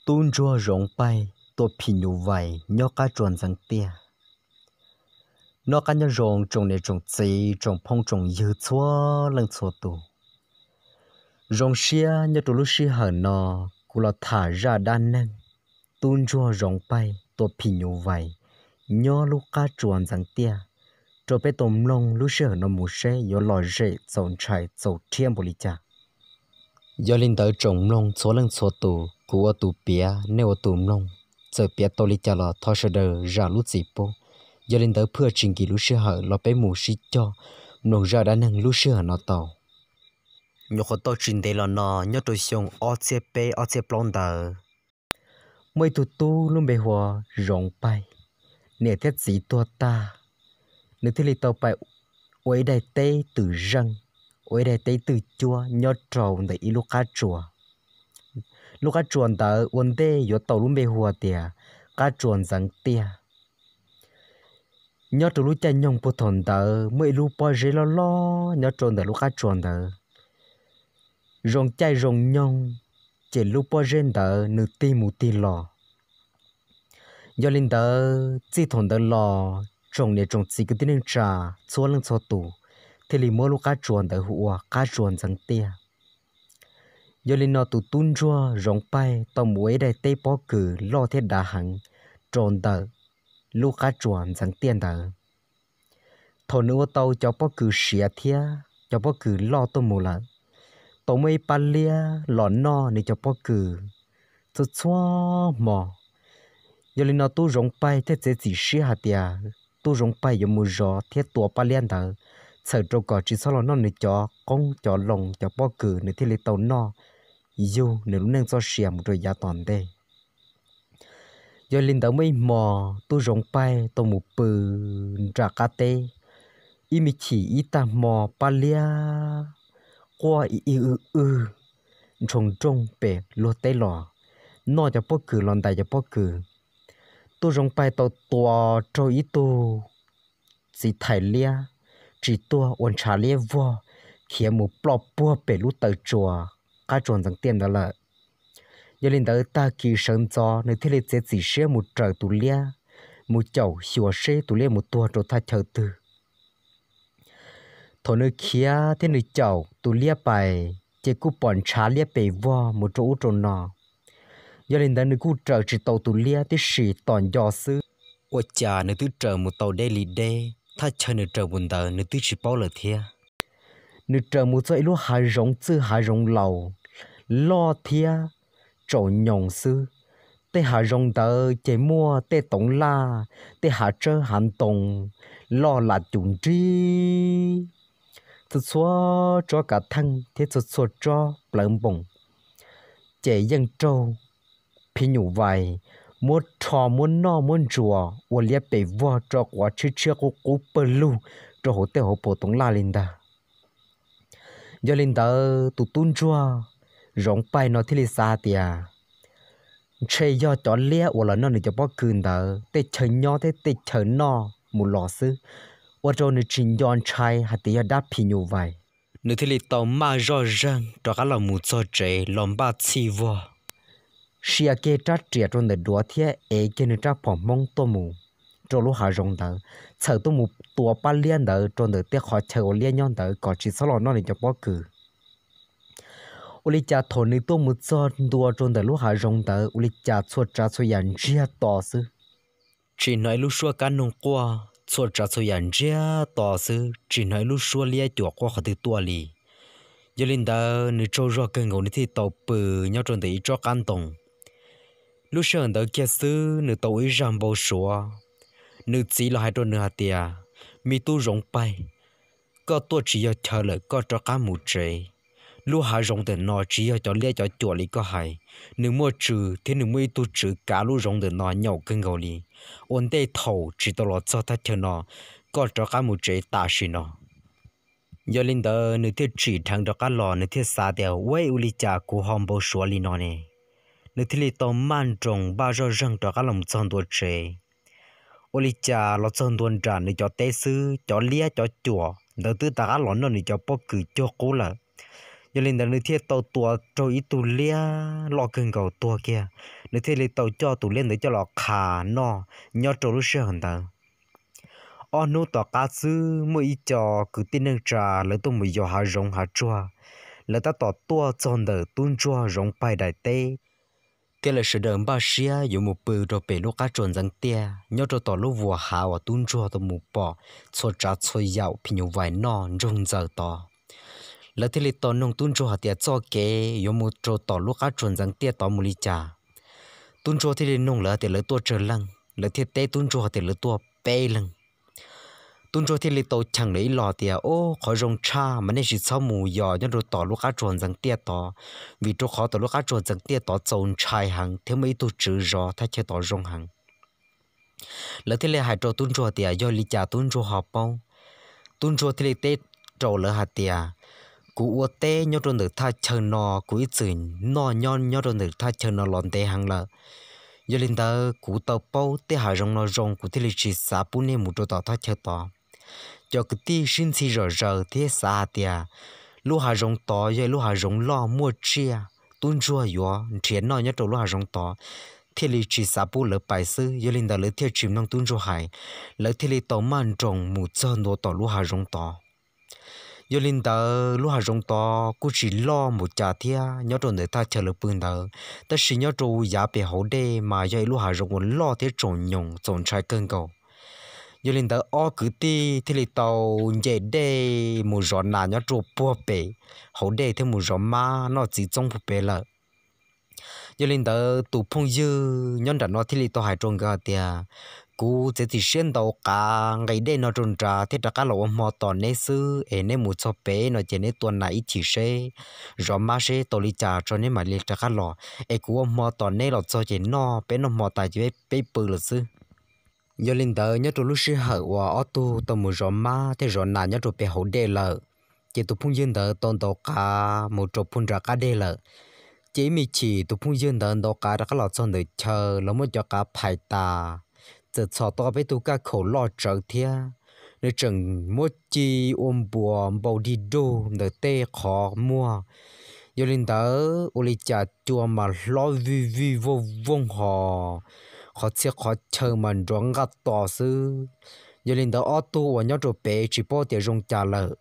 Tub ntsuag Zoov Paig tua phim nyuj vais nyob qab tsuas ntxeev tiaj. Noj qab nyob zoo tsoom niam tsoom txiv tsoom phooj tsoom ywg txhua leej txhua tus. Zoo siab nyob rau lub sij hawm no kuv los tham zaj dab neeg tub ntsuag Zoov Paig tua phim nyuj vais nyob lub qab tsuas ntxeev tiaj rau peb tau mloog lub sij hawm no mus seb yuav lom zem txaus ntshai txaus rhiab npaum li cas. Yog li ntawd tsoom mloog txhua leej txhua tus, kuv ua tus piav, nej ua tus mloog, txawm piav tau li cas los thov sawv daws zam lub txim pub. Yog li ntawd phwj tsis nkim lub sij hawm los peb mus sib cog mloog zaj dab neeg lub sij hawm no tau. Nyuam qhuav tau tsis ntev los no nyob rau xyoo ob txhiab peb ob txhiab plaub ntawd, muaj ib tug tub lub npe hu ua Zoov Paig, niam thiab txiv tuag tag, nws thiaj li tau pais ua ib daim teb twm zeej, ua ib daim teb twj cuab nyob rau ntawm ib lub qab tsuas. Lub qab tsuas ntawd ua ntej yuav tau lub npe hu ua tias qab tsuas ntxeev tiaj. Nyob rau lub caij nyoog puag thaum ntawd muaj ib lub pob zeb loj loj nyob rau ntawm lub qab tsuas ntawd. Zoo caij zoo nyoog, ces lub pob zeb ntawd nws tig mus tig los. Yog li ntawd txij thaum ntawd los tsoom niam tsoom txiv kwv tij neej tsa txhua leej txhua tus thiaj li muab lub qab tsuas ntawd hu ua qab tsuas ntxeev tiaj. Yog li no tus tub ntsuag Zoov Paig tau mus ua ib daim teb pob kws loj thiab dav heev rau ntawm lub qab tsuas ntxeev tiaj ntawd. Thaum nws ua tau cov pob kws siav thiab cov pob kws loj tuaj mus lawm, tau muaj ib pab liab los noj nws cov pob kws txhua txhua hmo. Yog li no tub Zoov Paig thiaj txiav txim siab hais tias tub Zoov Paig yuav mus zov thiab tua pab liab ntawd, txhawm rau kom tsis txhob los noj nws cov qoob cov loo cov pob kws, nws thiaj li tau noj yug nws lub neej txoj sia mus rau yav tom ntej. Yog li ntawd muaj ib hmo tub Zoov Paig tau mus pw nram qab teb, ib me chim ib tag hmo pab liab quaj ib ib wb wb ntshoo nrooj pem luag teb los noj cov pob kws los ntais cov pob kws. Tub Zoov Paig tau tua raug ib tug txiv thais liab tsis tuag ua ntshav liab vog khiav mus ploj puag pem lub taw tsuas qab tsuas ntxeev tiaj ntawd lawm. Yog li ntawd tag kis sawv ntxov nws thiaj li txiav txim siab mus raws tus liab, mus caum xyuas seb tus liab mus tuag rau thaj chaw twg. Thaum nws khiav thiab nws caum tus liab pais ces kuj pom ntshav liab pes vog mus rau ub rau no. Yog li ntawd nws kuj raws tsis tau tus liab tib si tom nco xwb, ua cas nws twb raws mus tau deb li deb, thaj chaw nws raws mus ntawd nws twb tsis paub lawm thiab. Nws raws mus txog ib lub hav zoov txwj hav zoov laus, loj thiab tsaus nyoos xwb. Tej hav zoov ntawd ces muaj tej toov laj, tej hav tsawb hav ntoo loj lam cum nrig, txhua txhua tsob kav theej thiab txhua txhua tsob plawv npoos ces yeej raug phim nyuj vais muab rho muab noj muab ntsuas ua liab pes vog rau quav tshiab tshiab qub qub pawg lug rau hauv tej hauv paus toov laj li ntag. Yog li ntawd tus tub ntsuag Zoov Paig no thiaj li xav tias ntshe yog cov liab uas los noj nws cov pob kws ntawd tej chaw nyob thiab tej chaw noj mus los xwb, ua rau nws tsis nco ntshai hais tias yog dab phim nyuj vais. Nws thiaj li tau maj zoj zeeg rov qab los mus txog tsev los npaj txhij vog, sia kiag rab riam rau ntawm duav thiab ev kiag nws rab phom hmoob tuaj mus rau lub hav zoov ntawd, txhawm tuaj mus tua pab liab ntawd rau ntawm tej qhov chaw uas liab nyob ntawd kom tsis txhob los noj nws cov pob kws. Ua li cas thaum nws tuaj mus txog ntua rau ntawm lub hav zoov ntawd ua li cas txhua tsav txhua yam ntsiag to xwb. Tsis hnov ib lub suab kab noog quaj, txhua tsav txhua yam ntsiag to xwb, tsis hnov ib lub suab liab cuam quaj qhov twg tuaj li. Yog li ntawd nws tsaug zog kawg nkaus nws thiaj tau pw nyob rau ntawm ib tsob qab ntoo. Lub sij hawm ntawd kiag xwb nws tau ua ib zaj npau suav. Nws txiv los hais rau nws hais tias, me tub Zoov Paig, koj tuaj tsis yog chaw lawm, koj rov qab mus tsev. Lub hav zoov ntawm no tsis yog cov liab cov cuam li koj hais, nws muaj tswv thiab nws muaj ib tug tswv kav lub zoov ntawm no nyaum kawg nkaus li. Ua ntej thaum tsis tau los txog thaj chaw no, koj rov qab mus tsev tam sim no. Yog li ntawd nws thiaj tsim dheev rov qab los, nws thiaj xav tias, ua ua li cas kuv ho npau suav li no ne? Nws thiaj li tau maj nroos npaj zoj zeeg rov qab los txog ntua tsev. Ua li cas los txog ntua nram nws cov teb xwb, cov liab cov cuam ntawd twb rov qab los noj nws cov pob kws cuag qub lawm. Yog li ntawd nws thiaj tau tua raug ib tug liab loj kawg nkaus tuag kiag, nws thiaj li tau coj tus liab ntawd coj los qha noj nyob rau lub sij hawm ntawd. Ob hnub tom qab xwb muaj ib co kwv tij neej tsa lawv tuaj mus yos hav zoov hav tsuag, lawv tab tom tuaj txog ntawm tub ntsuag zoov paig daim teb. Thiab lawv sawv daws npaj siab yuav mus pw rau pem lub qab tsuas ntxeev tiaj nyob rau tom lub vuas hav uas tub ntsuag tau mus pom txhua tsav txhua yam phim nyuj vais noj ntsoog ntxaws tod. Lawv thiaj li tau noog tub ntsuag hais tias txoj kev yuav mus rau tom lub qab tsuas ntxeev tiaj tod mus li cas. Tub ntsuag thiaj li noog lawv tias lawv tuaj tsawg leej, lawv thiaj teb tub ntsuag tias lawv tuaj peb leeg. Tub ntsuag thiaj li tau cheem lawv ib los tias, Ub, qhov zoo tshaj mas nej tsis txhob mus yos nyob rau tom lub qab tsuas ntxeev tiaj tod, vim rau qhov tom lub qab tsuas ntxeev tiaj tod txaus ntshai heev thiab muaj ib tug tswv zov thaj chaw tod zoo heev. Lawv thiaj li hais rau tub ntsuag tias yog li cas tub ntsuag ho paub. Tub ntsuag thiaj li teb rau lawv hais tias, Kuv ua teb nyob rau ntawm thaj chaw no, kuv ib txwm noj nyob nyob rau ntawm thaj chaw no los ntev heev lawm. Yog li ntawd kuv tau paub tej hav zoov no zoo, kuv thiaj li tsis xav pub nej mus rau tom thaj chaw tod. Cov kwv tij sib ntxhi zom zaws thiab xav hais tias lub hav zoov tod yog lub hav zoov loj muaj tsiaj, tub ntsuag yuav nrhiav noj nyob rau lub hav zoov tod, thiaj li tsis xav pub lawv pais xwb. Yog li ntawd lawv thiaj tsis mloog tub ntsuag hais, lawv thiaj li tau maj nroos mus txog ntua tom lub hav zoov tod. Yog li ntawd lub hav zoov tod kuj tsis loj npaum cas thiab nyob rau ntawm thaj chaw lawv pw ntawd, tab sis nyob rau yav pem hauv dej mas yog ib lub hav zoov uas loj thiab tsoom nyoos txaus ntshai kawg nkaus. Yog li ntawd ob kwv tij thiaj li tau nce dej mus zov nas nyob rau puag pem hauv dej thiab mus zov mab noj txiv txoob puag pem lawm. Yog li ntawd tus phooj ywg nyob nram no thiaj li tau hais rau nkawd hais tias, Kuv txiav txim siab ntaus qav nqis dej no rau nrad thiab rov qab los ua hmo tos neb xwb, es neb mus txog pem no ces neb tua nas ib chim seb, zov mab seb tau li cas tso neb mam li rov qab los, es kuv ua hmo tos neb los txog ces noj, peb noj hmo tas ces peb pw lawm xwb. Yog li ntawd nyob rau lub sij hawm uas ob tug tau mus zov mab thiab zov nas nyob rau pem hauv dej lawm, ces tus phooj ywg ntawd tau ntaus qav mus rau puag nram qab deg lawm. Ces ib me chim tus phooj ywg ntawd ntaus qav rov qab los txog ntawm chaw los muab cov qav phais tas, txawm txhos tau peb tug kaj khaum loj tsawv thiab. Nws tseem muab ci ua npuas npau dig dug ntawm tej qhov muag. Yog li ntawd ua li cas cua mas hlob vij vij vooj vooj hos, qhov txhia qhov chaw mas nrov nqaj tos xwb. Yog li ntawd ob tug uas nyob rau pem tsis paub tias zoo cas lawm.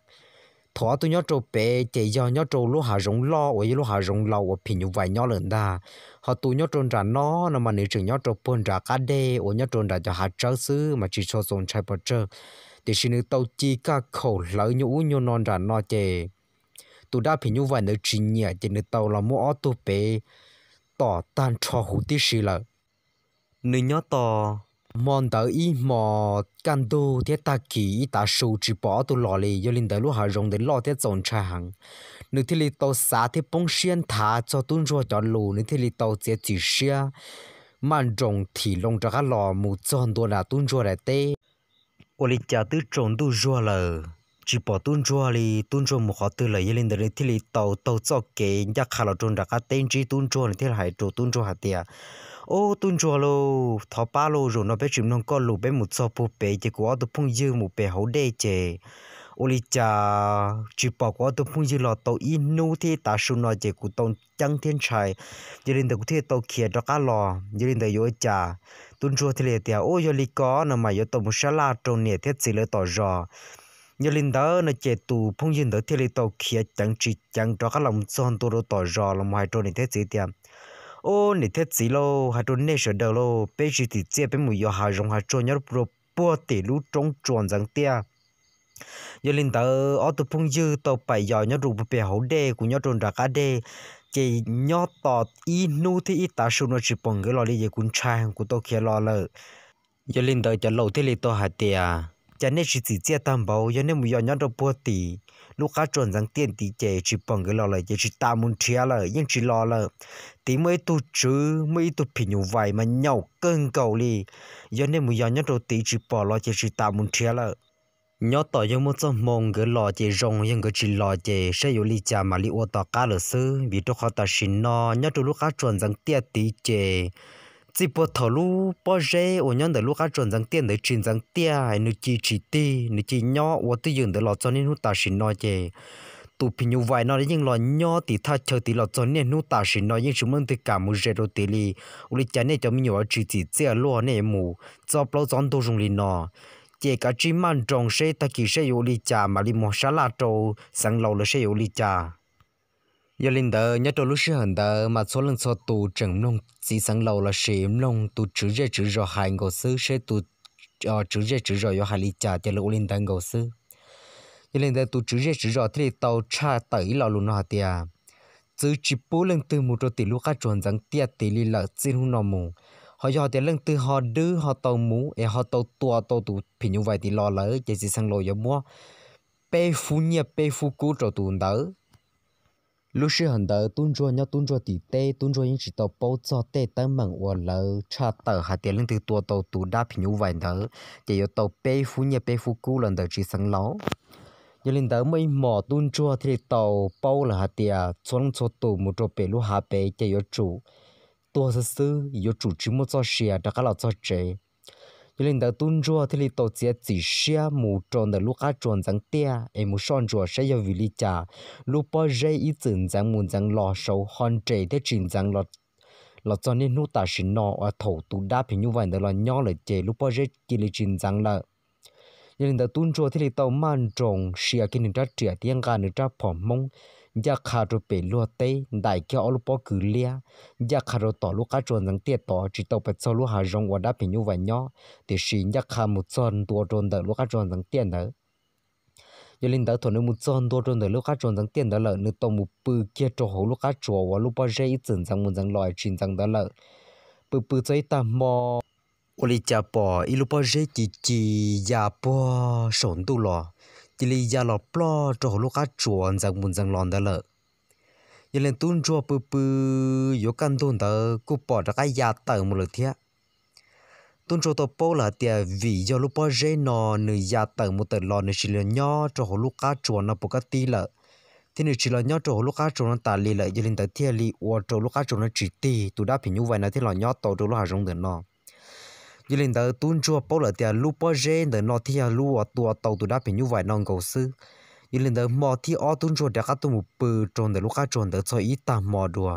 Thaum ob tug nyob rau pem ces yog nyob rau lub hav zoov loj uas yog lub hav zoov laus uas phim nyuj vais nyob lawm ntag. Ho tus nyob rau nram no no mas nws tseem nyob rau puag nram qab deg uas nyob rau nram cov hav tsawb xwb mas tsis tshua txaus ntshai pes tsawg. Tiam sis nws tau ci kaj khaum hlawv nyuag ub nyuag no nram no ces tus dab phim nyuj vais ntawd tsis nyiam ces nws tau los muab ob tug pem tom tag nrho huv tib si lawm. Nws nyob tos hmo ntawd ib hmo kaj ntug thiab tag kis ib tav su tsis pom ob tug los li. Yog li ntawd lub hav zoov ntawd loj thiab txaus ntshai heev. Nws thiaj li tau xav thiab poob siab nthav txog tub ntsuag cov lus, nws thiaj li tau txiav txim siab maj nroos thim loo rov qab los mus txog ntua nram tub ntsuag daim teb. Ua li cas twb tsaus ntuj zuag lawm, tsis pom tub ntsuag li, tub ntsuag mus qhov twg lawm. Yog li ntawd nws thiaj li tau taug txoj kev ncaj qha los rau nram qab teb ntsib tub ntsuag, nws thiaj li hais rau tub ntsuag hais tias, Ub, tub ntsuag lauj, thov pab lauj, zaum no peb tsis mloog koj lus, peb mus txog puag pem ces kuv ob tug phooj ywg mus pem hauv dej ces ua li cas tsis pom kuv ob tug phooj ywg los tau ib hnub thiab ib tav su no ces kuv tau ceeb thiab ntshai. Yog li ntawd kuv thiaj tau khiav rov qab los. Yog li ntawd yuav ua cas? Tub ntsuag thiaj li tias, Ub, yog li ko no mas yuav tau mus sab laj rau niam thiab txiv lawv tom zos. Yog li ntawd no ces tus phooj ywg ntawd thiaj li tau khiav ceev tsis ceev rov qab los mus txog ntua rau tom zos los mus hais rau niam thiab txiv tias, Ub, niam thiab txiv lauj, hais rau nej sawv daws lauj, peb tsis txim txiaj peb mus yos hav zoov hav tsuag nyob rau puag tim lub roob tsuas ntxeev tiaj. Yog li ntawd ob tug phooj ywg tau pais yos nyob rau puag pem hauv dej, kuv nyob rau nram qab deg, ces nyob tos ib hnub thiab ib tav su no tsis pom nkawd los li ces kuv ntshai heev kuv tau khiav los lawm. Yog li ntawd cov laus thiaj li tau hais tias, Cas nej tsis txim txiaj tag npaum, yog nej mus yos nyob rau puag tim lub qab tsuas ntxeev tiaj tid ces tsis pom nkawd los lawm ces tsis tas mus nrhiav lawm, yeej tsis los lawm. Tid muaj ib tug tswv, muaj ib tug phim nyuj vais mas nyaum kawg nkaus li. Yog nej mus yos nyob rau tid tsis pom los ces tsis tas mus nrhiav lawm. Nyob tos yog muaj txoj hmoo nkawd los ces zoo, yog nkawd tsis los ces saib yuav li cas mam li ua tom qab lawm xwb, vim rau qhov tam sim no nyob rau lub qab tsuas ntxeev tiaj tid ces txij puag thaum lub pob zeb uas nyob ntawm lub qab tsuas ntxeev tiaj ntawd tsis ntxeev tiaj, nws ci tsis tig, nws ci nyob ua twj ywm ntawd los txog niaj hnub tam sim no ces tus phim nyuj vais no yeej los nyob tim thaj chaw tid los txog niaj hnub tam sim no yeej tsis muaj leej twg kam mus ze rau tid li. Ua li cas nej cov me nyuam tsis txim txiaj luaj, nej yuav mus txob plaub txob ntug zoo li no? Ces kav tsij maj nroos seb tag kis seb yuav ua li cas mam li mus sab laj rau xeev laus lawv seb yuav ua li cas. Yog li ntawd nyob rau lub sij hawm ntawd mas txhua leej txhua tus tseem mloog txiv xeev laus lossis mloog tus tswv zej tswv zos hais nkaus xwb, seb tus tswv zej tswv zos yuav hais li cas ces lawv ua li ntawd nkaus xwb. Yog li ntawd tus tswv zej tswv zos thiaj li tau tshaj tawm ib lo lus no hais tias, txwv tsis pub leej twg mus rau tim lub qab tsuas ntxeev tiaj tid li lawm txij hnub no mus. Ho yog tias leej twg ho dwb ho tau mus es ho tau tua tau tus phim nyuj vais tid los lawm ces txiv xeev laus yuav muab peb fub nyiaj peb fub kub rau tus ntawd. Lub sij hawm ntawd tub ntsuag nyob tub ntsuag tim teb, tub ntsuag yeej tsis tau paub txog tej teeb meem uas lawv tshaj tawm hais tias leej twg tua tau tus dab phim nyuj vais ntawd ces yuav tau peb fub nyiaj peb fub kub los ntawm txiv xeev laus. Yog li ntawd muaj ib hmos tub ntsuag thiaj li tau paub lawm hais tias txhua leej txhua tus mus rau pem lub hav pem ces yuav tsum tuag xwb xwb, yuav tsum tsis muaj txoj sia rov qab los txog tsev. Yog li ntawd tub ntsuag thiaj li tau txiav txim siab mus rau ntawm lub qab tsuas ntxeev tiaj es mus soj ntsuam saib yog vim li cas lub pob zeb ib txwm ntxeev mus ntxeev los saud ho nres thiab tsis ntxeev los txog niaj hnub tam sim no uas thaum tus dab phim nyuj vais ntawd los nyob lawm ces lub pob zeb cia li tsis ntxeev lawm. Yog li ntawd tub ntsuag thiaj li tau maj nroos sia kiag nws rab riam thiab nqa nws rab phom hmoob ncaj qha rau pem luag teb, ntais kiag ob lub pob kws liab ncaj qha rau tom lub qab tsuas ntxeev tiaj tod tsis tau pes txog lub hav zoov uas dab phim nyuj vais nyob, tiam sis ncaj qha mus txog ntua rau ntawm lub qab tsuas ntxeev tiaj ntawd. Yog li ntawd thaum nws mus txog ntua rau ntawm lub qab tsuas ntxeev tiaj ntawd lawm nws tau mus pw kiag rau hauv lub qab tsuas uas lub pob zeb ib txwm ntxeev mus ntxeev los tsis ntxeev ntawd lawm. Pw pw txog ib tag hmo, ua li cas pom ib lub pob zeb ci ci ya puag saum ntuj los, cia li ya los ploj rau hauv lub qab tsuas ntxeev mus ntxeev los ntawd lawm. Yog li tub ntsuag pw pw yuav kaj ntug ntawd kuj pom rov qab ya tawm mus lawm thiab. Tub ntsuag tau paub lawm hais tias vim yog lub pob zeb no nws ya tawm mus tawm los nws tsis los nyob rau hauv lub qab tsuas no puas kaj tib lawm, thiab nws tsis los nyob rau hauv lub qab tsuas no tas li lawm, yog li ntawd thiaj li ua rau lub qab tsuas no tsis tig tus dab phim nyuj vais no thiaj los nyob tau rau lub hav zoov ntawm no. Yog li ntawd tub ntsuag paub lawm tias lub pob zeb ntawm no thiaj yog lub uas tua tau tus dab phim nyuj vais no nkaus xwb. Yog li ntawd hmo thib ob tub ntsuag rov qab tuaj mus pw rau ntawm lub qab tsuas ntawd txog ib tag hmo dua,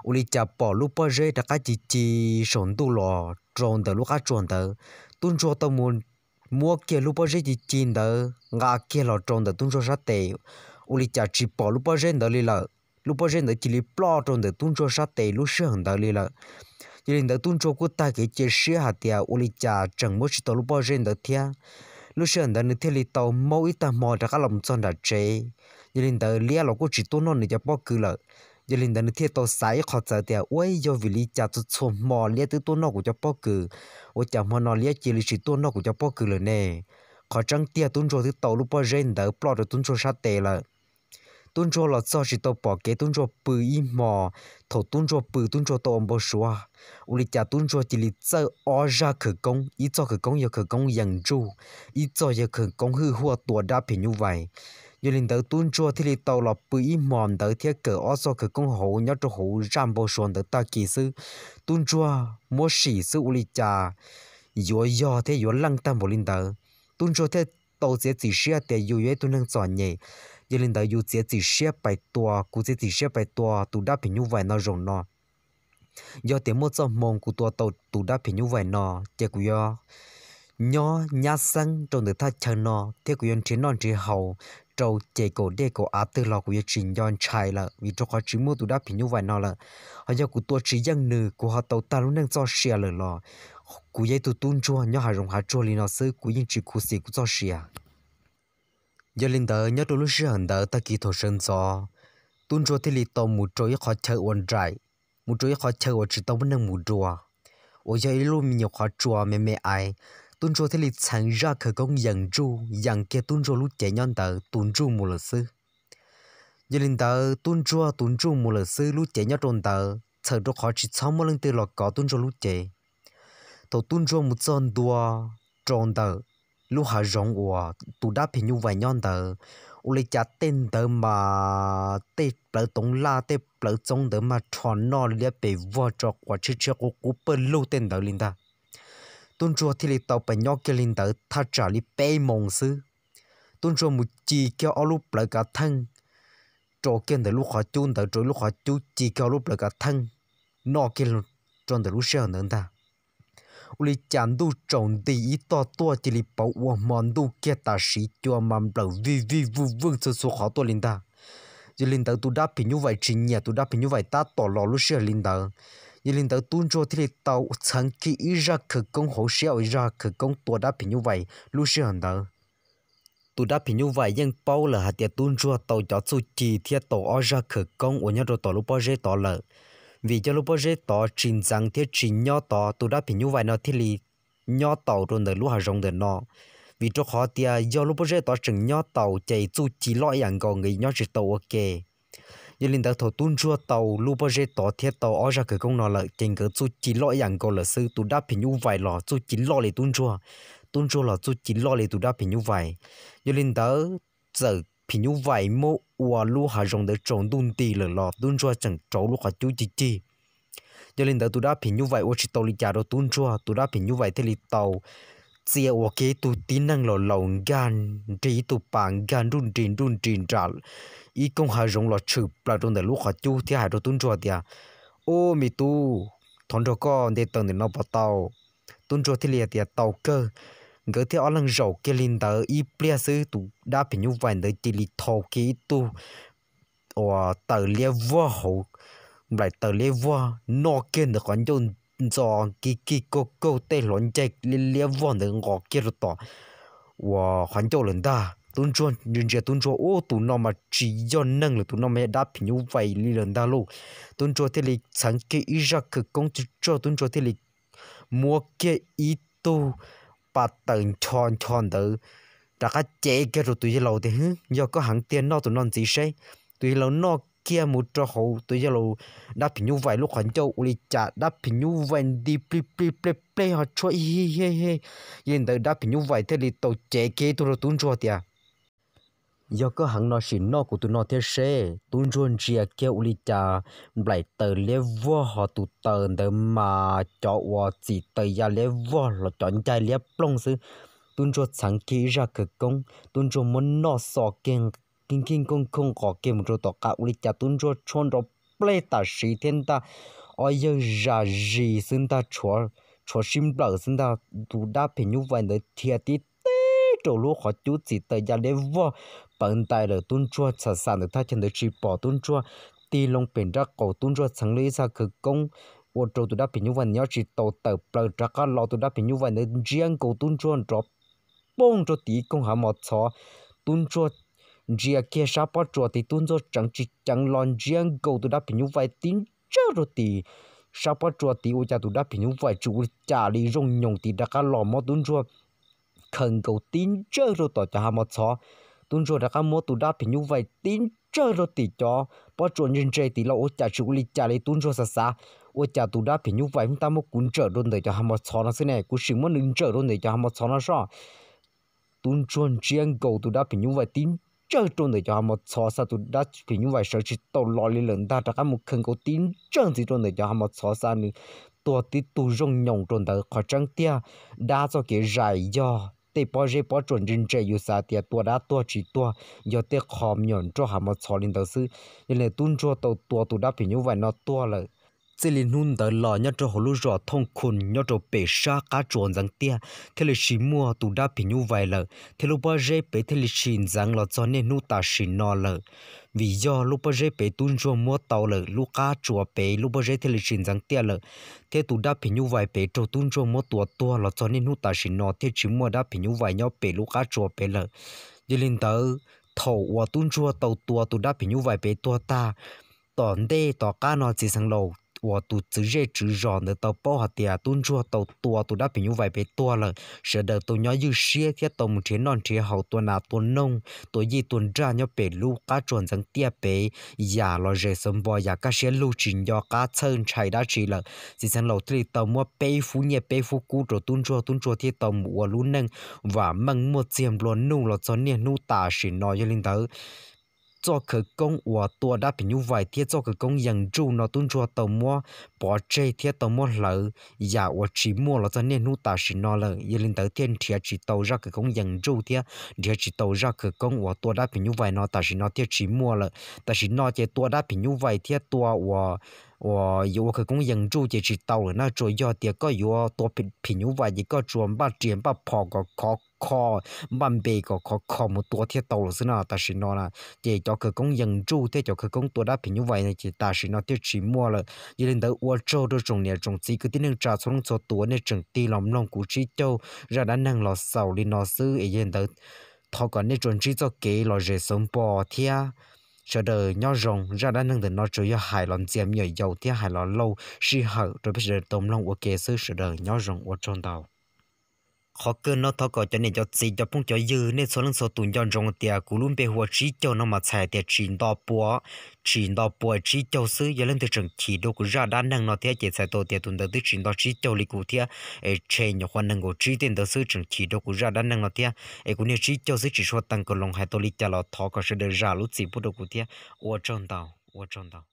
ua li cas pom lub pob zeb rov qab ci ci saum ntuj los rau ntawm lub qab tsuas ntawd. Tub ntsuag tau mus muab kiag lub pob zeb ci ci ntawd nqa kiag los rau ntawm tub ntsuag sab tes, ua li cas tsis pom lub pob zeb ntawd li lawm. Lub pob zeb ntawd cia li ploj rau ntawm tub ntsuag sab tes lub sij hawm ntawd li lawm. Yog li ntawd tub ntsuag kuj tag kev cia siab hais tias ua li cas tseem muab tsis tau lub pob zeb ntawd thiab. Lub sij hawm ntawd nws thiaj li tau maub ib tag hmo rov qab los txog nram tsev. Yog li ntawd liab los kuj tsis tuaj noj nws cov pob kws lawm. Yog li ntawd nws thiaj tau xav ib qho txawv tias ua yog vim li cas txhua txhua hmo liab twb tuaj noj kuv cov pob kws, ua cas hmo no liab cia li tsis tuaj noj kuv cov pob kws lawm ne? Qhov tseeb tiag tub ntsuag twb tau lub pob zeb ntawd ploj rau tub ntsuag sab tes lawm. Tub ntsuag los txog tsis tau pom kev tub ntsuag pw ib hmo. Thaum tub ntsuag pw tub ntsuag tau ua npau suav, ua li cas tub ntsuag cia li txawj ob zaj khawv koob, ib txoj khawv koob yog khawv koob yees ntsuj, ib txoj yog khawv koob hwj huaj tua dab phim nyuj vais. Yog li ntawd tub ntsuag thiaj li tau los pw ib hmo ntawd thiab kawm ob txoj khawv koob hauv nyob rau hauv zaj npau suav ntawd tag kis xwb. Tub ntsuag muab sim xwb ua li cas yuav yog thiab yuav leej tag npaum li ntawd. Tub ntsuag thiaj tau txiav txim siab tias yus yog ib tug neeg txom nyem, yog li ntawd yus txiav txim siab pais tua, kuv txiav txim siab pais tua tus dab phim nyuj vais no zaum no. Yog tias muaj txoj hmoo kuv tua tau tus dab phim nyuj vais no, ces kuv yuav nyob nyab xeeb rau ntawm thaj chaw no thiab kuv yuav nrhiav noj nrhiav haus rau ces kaum dej kaum av twg los kuv yuav tsis nco ntshai lawm vim rau qhov tsis muaj tus dab phim nyuj vais no lawm. Ho yog kuv tua tsis yeej nws kuv ho tau tag lub neej txoj sia lawm los kuv yog ib tug tub ntsuag nyob hav zoov hav tsuag li no xwb kuv yeej tsis khuv xim kuv txoj sia. Yog li ntawd nyob rau lub sij hawm ntawd tag kis thaum sawv ntxov, tub ntsuag thiaj li tau mus rau ib qhov chaw ua nraim, mus rau ib qhov chaw uas tsis tau muaj neeg mus dua, uas yog ib lub me nyuam qhov tsua me me aiv. Tub ntsuag thiaj li txheev zaj khawv koob yees ntsuj yees kiag tub ntsuag lub cev nyob ntawd tus ntsuj mus lawm xwb. Yog li ntawd tub ntsuag tus ntsuj mus lawm xwb lub cev nyob rau ntawd txhawm rau qhov tsis txhob muaj leej twg los kov tub ntsuag lub cev. Thaum tub ntsuag mus txog ntua rau ntawm lub hav zoov uas tus dab phim nyuj vais nyob ntawd, ua li cas tej ntawd mas tej plawv toov laj tej plawv txoob ntawd mas rho noj liab pes vog tso quav tshiab tshiab qub qub pawg lug tej ntawd li ntag. Tub ntsuag thiaj li tau pes nyob kiag li ntawd thaj tsam li peb moos xwb. Tub ntsuag mus ci kiag ob lub plawv kav theej rau kiag ntawm lub qhov cub ntawd, rau lub qhov cub ci kiag ob lub plawv kav theej noj kiag rau ntawm lub sij hawm ntawd ntag. Ua li cas ntuj tsaus nti ib tog tuaj cia li pauv ua hmo ntuj kiag tam sim cua mas nplawm vij vij vwj vwj txhua txhua qhov tuaj li ntag. Yog li ntawd tus dab phim nyuj vais tsis nyiam tus dab phim nyuj vais tab tom los lub sij hawm li ntawd. Yog li ntawd tub ntsuag thiaj li tau txheev kiag ib zaj khawv koob hauv siab ua zaj khawv koob tua dab phim nyuj vais lub sij hawm ntawd. Tus dab phim nyuj vais yeej paub lawm hais tias tub ntsuag tau cov txuj ci thiab tau ob zaj khawv koob uas nyob rau tom lub pob zeb tod lawm. Vim yog lub pob zeb tod tsis ntxeev thiab tsis nyob tod, tus dab phim nyuj vais no thiaj li nyob taus rau ntawm lub hav zoov ntawm no. Vim rau qhov tias yog lub pob zeb tod tseem nyob taus ces txuj ci loj ib yam nkaus nkawd nyob tsis tau ua ke. Yog li ntawd thaum tub ntsuag tau lub pob zeb tod thiab tau ob zaj khawv koob no lawm ces nkawd txuj ci loj ib yam nkaus lawm xwb, tus dab phim nyuj vais los txuj ci loj li tub ntsuag, tub ntsuag los txuj ci loj li tus dab phim nyuj vais. Yog li ntawd txawm phim nyuj vais muab ua lub hav zoov ntawd tsaus ntuj nti lawm los tub ntsuag tseem rauv lub qhov cub cig cig. Yog li ntawd tus dab phim nyuj vais ua tsis tau li cas rau tub ntsuag, tus dab phim nyuj vais thiaj li tau txia ua kiag ib tug tib neeg laus laus nkag nrig ib tug pas nkag nruj nris nruj nris nram ib koog hav zoov los tshwm plaws rau ntawm lub qhov cub thiab hais rau tub ntsuag tias, Ub me tub, thov nrog koj nte taws ntawm no puas tau? Tub ntsuag thiaj li hais tias, Tau kawg. Nkawd thiaj ob leeg zaum kiag li ntawd ib pliag xwb tus dab phim nyuj vais ntawd cia li thau kiag ib tug uas taws liab vog hauv, nplaim taws liab vog noj kiag ntawm qhov ncauj ntxo kig kig kaug kaug tej hluav ncaig liab liab vog ntawd nqos kiag rau tom uas qhov ncauj lawm ntag. Tub ntsuag ntsia ntsia tub ntsuag, Ub, tus no mas tsis yog neeg lawm, tus no mas yog dab phim nyuj vais li lawm ntag lauj. Tub ntsuag thiaj li txheev kiag ib zaj khawv koob tsuj tsuag, tub ntsuag thiaj li muab kiag ib tug pas taws ncho ncho ntawd rov qab cev kiag rau tus yawg laus tias, Hwb, yog koj heev tiag noj tus no ntxiv seb. Tus yawg laus noj kiag mus rau hauv tus yawg laus dab phim nyuj vais lub qhov ncauj ua li cas dab phim nyuj vais nti plig plig plej plej ho tshuab ib hib hib hib. Yog li ntawd dab phim nyuj vais thiaj li tau cev kiag ib tug rau tub ntsuag tias, Yog koj heev no sim noj kuv tus no thiab seb. Tub ntsuag ntsia kiag ua li cas nplaim taws liab vog ho tus taws ntawd mas cov uas txim taws ya liab vog los cov ncaig liab ploog xwb. Tub ntsuag txheev kiag ib zaj khawv koob, tub ntsuag muab noj xo kiag nkij nkij nkooj nkooj nqos kiag mus rau tom qab ua li cas tub ntsuag tshuab nrov plej tam sim thiab ntag, ob yawg zam zis xwb ntag, tshuav sib nplawm xwb ntag. Tus dab phim nyuj vais ntawd dhia tib teb rau lub qhov cub txim taws ya liab vog pawv ntais lawm. Tub ntsuag txham xam ntawm thaj chaw ntawd tsis pom, tub ntsuag tig loo pem nrab qaum, tub ntsuag txheev lub ib zaj khawv koob ua rau tus dab phim nyuj vais nyob tsis tau, tawm plaws rov qab los, tus dab phim nyuj vais ntawd ntsiab nkaus tub ntsuag nrov poog rau tim ib koog hav mos txhov. Tub ntsuag ntsia kiag sab pob tsuas tid, tub ntsuag tseev tsis ceev los ntsiab nkaus tus dab phim nyuj vais tib ntsawj rau tim sab pob tsuas tid, ua cas tus dab phim nyuj vais tsis ua li cas li, zoo nyoos tid rov qab los muab tub ntsuag khaws nkaus tib ntsawj rau tom cov hav mos txhov. Tub ntsuag rov qab muab tus dab phim nyuj vais tib ntsawj rau tim cov pob tsuas ntse ntse tid los ua cas tsis ua li cas li. Tub ntsuag xav xav, ua cas tus dab phim nyuj vais tab muab kuv ntsawm rau ntawm cov hav mos txhov no xwb ne, kuv sim muab nws ntsawm rau ntawm cov hav mos txhov no soj. Tub ntsuag ntsiab nkaus tus dab phim nyuj vais tib ntsawj rau ntawm cov hav mos txhov xa, tus dab phim nyuj vais sawv tsis tau los li lawm ntag, rov qab mus khaws nkaus tib ntsawj ntxiv rau ntawm cov hav mos txhov xa, nws tuag tib tug zoo nyoos rau ntawd. Qhov tseeb tiag, dab txoj kev zais yog tej pob zeb pob tsuas ntse ntse yus xav tias tua dab tuag tsis tuag, yog tej qho me nyuam nroj hav mos txhov li ntawd xwb. Yog li tub ntsuag tau tua tus dab phim nyuj vais no tuag lawm. Txij li hnub ntawd los nyob rau hauv lub zos Thooj Khun nyob rau pem sab qab tsuas ntxeev tiaj thiaj li tsis muaj tus dab phim nyuj vais lawm, thiab lub pob zeb pem thiaj li tsis ntxeev los txog niaj hnub tam sim no lawm. Vim yog lub pob zeb pem tub ntsuag muab tau lawm, lub qab tsuas pem lub pob zeb thiaj li tsis ntxeev tiaj lawm, thiab tus dab phim nyuj vais pem raug tub ntsuag muab tua tuag los txog niaj hnub tam sim no thiaj tsis muaj dab phim nyuj vais nyob pem lub qab tsuas pem lawm. Yog li ntawd, thaum uas tub ntsuag tau tua tus dab phim nyuj vais pem tuag tag, tom ntej tom qab no txiv xeev laus uas tus txwv zej tswv zos ntawd tau paub hais tias tub ntsuag tau tua tus dab phim nyuj vais pem tuag lawm, sawv daws tau nyob ywj siab thiab tau mus nrhiav noj nrhiav haus, tua nas tua noog, tua yij tua nraj nyob pem lub qab tsuas ntxeev tiaj pem, yam los zes xov npo yam kaj siab lug tsis nco qab txhawj ntshai dab tsi lawm. Txiv xeev laus thiaj li tau muab peb fub nyiaj peb fub kub rau tub ntsuag, tub ntsuag thiaj tau mus ua lub neej vam meej muaj txiag nplua nuj los txog niaj hnub tam sim no. Yog li ntawd, txoj khawv koob uas tua dab phim nyuj vais thiab txoj khawv koob yees ntsuj no tub ntsuag tau muab pov tseg thiab tau muab hlawv yam uas tsis muaj los txog niaj hnub tam sim no lawm. Yog li ntawd thiaj nrhiav tsis tau zaj khawv koob yees ntsuj thiab nrhiav tsis tau zaj khawv koob uas tua dab phim nyuj vais no tam sim no thiaj tsis muaj lawm. Tam sim no ces tua dab phim nyuj vais thiab tua uas, uas yuav ua khawv koob yees ntsuj ces tsis tau lawm na, tsuas yog tias koj yuav tua phim nyuj vais ces koj tsuas npaj riam npaj phom kom khov kho, npaj npe kom khov kho mus tua thiaj tau lawm xwb no. Tam sim no na ces cov khawv koob yees ntsuj thiab cov khawv koob tua dab phim nyuj vais no ces tam sim no thiaj tsis muaj lawm. Yog li ntawd ua tsaug rau tsoom niam tsoom txiv kwv tij neej tsa txhua leej txhua tus uas nej tseem tig los mloog kuv tsib caug zaj dab neeg los xaus li no xwb es yog li ntawd thov kom nej tsuas ntsib txoj kev lom zem xov npo thiab sawv daws nyob zoo. Zaj dab neeg ntawm no tsuas yog hais los ntxias me nyuam yaus thiab hais los lauj sij hawm rau peb sawv daws tau mloog ua ke xwb. Sawv daws nyob zoo, ua tsaug ntau. Qhov kawg no thov kom cov niam cov txiv cov phooj cov ywg nej txhua leej txhua tus nco ntsoov tias kuv lub npe hu ua tsib caug no mas txhais tias tsis nto pua, tsis nto pua tsib caug xwb. Yog leej twg tseem chim dua kuv zaj dab neeg no thiab ces txhais tau tias tus ntawd twb tsis nto tsib caug li kuv thiab es tshe nyuam qhuav nees nkaum tsib tej ntawd xwb, tseem chim dua kuv zaj dab neeg no thiab es kuv niag tsib caug xwb tsis tshua teev kom loo hais tau li cas los thov kom sawv daws zam lub txim pub rau kuv thiab. Ua tsaug ntau, ua tsaug ntau.